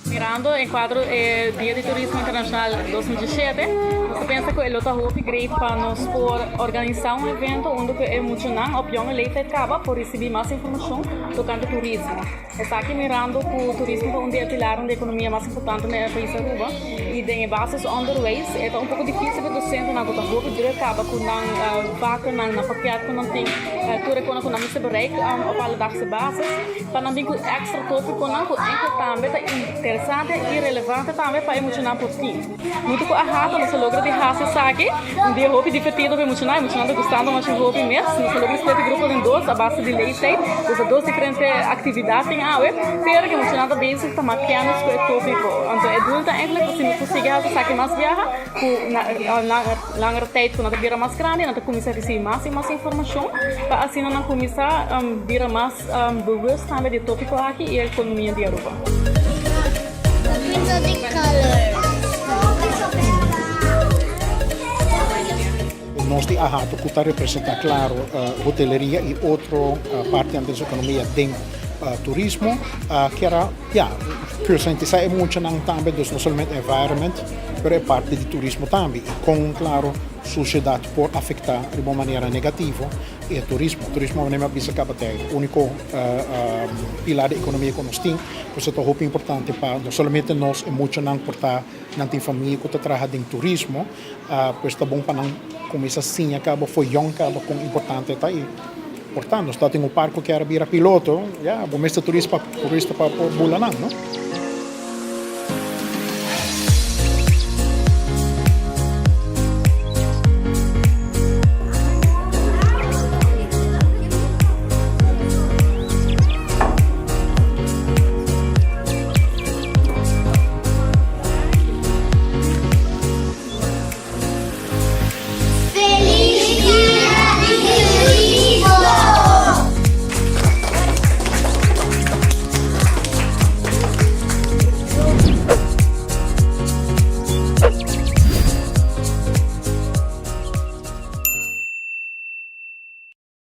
Mirando e kuadro e Dia di Turismo Internashonal 2017, nos ta pensa ku e lo ta hopi great pa nos por organisá un evento unda ku e muchanan òf yònge leeftijd kaba por risibí mas informashon tokante turismo. Esaki mirando ku turismo ta un di e pilarnan di ekonomia mas importante na e pais Aruba i den e basis onderwijs e ta un poko difisil pa dosentenan ku ta hopi druk kaba ku nan vakannan, nan pakèt ku nan tin, tur e kosnan ku nan mester bereik op alledagse basis pa nan bin ku èkstra tópikonan ku enkele tambe ta interesante i relevante tambe pa e muchanan por tin. Huntu ku AHATA nos a logra di hasi esaki. Un dia hopi divertido pa e muchanan. E muchanan ta gustando masha hopi mes. Nos a logra split e grupo den dos a base di leeftijd. Dus ta dos diferente actividad tin awe. Pero ku e muchanan ta bezig ta mak kennis ku e topico. Anto e doel ta eigenlijk pa si nos por sigui hasi esaki mas biaha ku na langere tijd ku nan ta bira mas grandi nan ta kuminsa risibi mas i mas informashon pa asina nan kuminsa bira mas bewust tambe di e topico aki i e economia di Aruba. Nos di AHATO ku ta representá klaro hoteleria i otro partinan den su ekonomia den turismo kier a ya konsientisá e muchanan tambe, dus no solamente environment pero e parti di turismo tambe i kon klaro sushedat por afektá riba un manera negativo e turismo. Turismo manera mi a bisa kaba ta e úniko pilar di ekonomia ku nos tin. Por eso ta hopi importante pa no solamente nos e muchanan por ta nan tin famia ku ta traha den turismo, pues ta bon pa nan kuminsá siña kaba for yòn kaba kon importante ta i por ta nos ta tin un par ku kier a bira piloto, ya bo mester turista pa turista pa por bula nan, no?